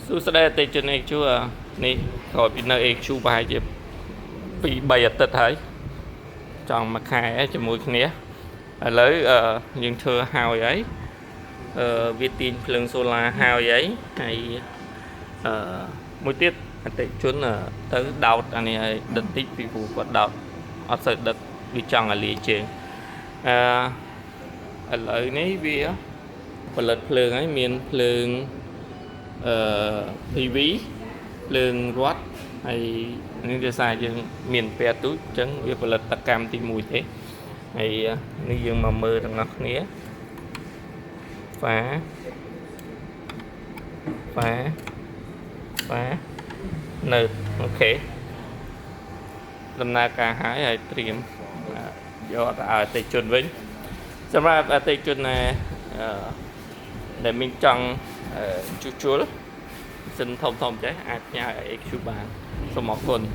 សួស្តីអតិថិជន AQ នេះក្រោយពីនៅ AQ ប្រហែលជា2 3អាទិត្យហើយចង់មួយខែជាមួយគ្នាឥឡូវអឺយើងធ្វើហើយហើយអឺវាទាញភ្លើងសូឡាហើយហើយហើយអឺមួយទៀតអតិថិជនទៅដោតអានេះឲ្យដិតតិចពីព្រោះគាត់ដោតអត់សូវដិតវាចង់ឲ្យលាយជើងអឺឥឡូវនេះវាផលិតភ្លើងហើយមានភ្លើង អឺ PV ភ្លើងរត់ហើយនេះដោយសារយើងមានពែទូចអញ្ចឹងវាផលិតកម្មទី1ទេហើយនេះយើងមកមើលទាំងអស់គ្នាហ្វាហ្វាហ្វានៅ OK ដំណើរការហើយហើយត្រៀមយកទៅឲ្យអតិថិជនវិញសម្រាប់អតិថិជនណាអឺដែលមានចង់ជួសជុលសិនធំធំចេះអាចផ្ញើឲ្យ AQ បានសូមអរគុណ។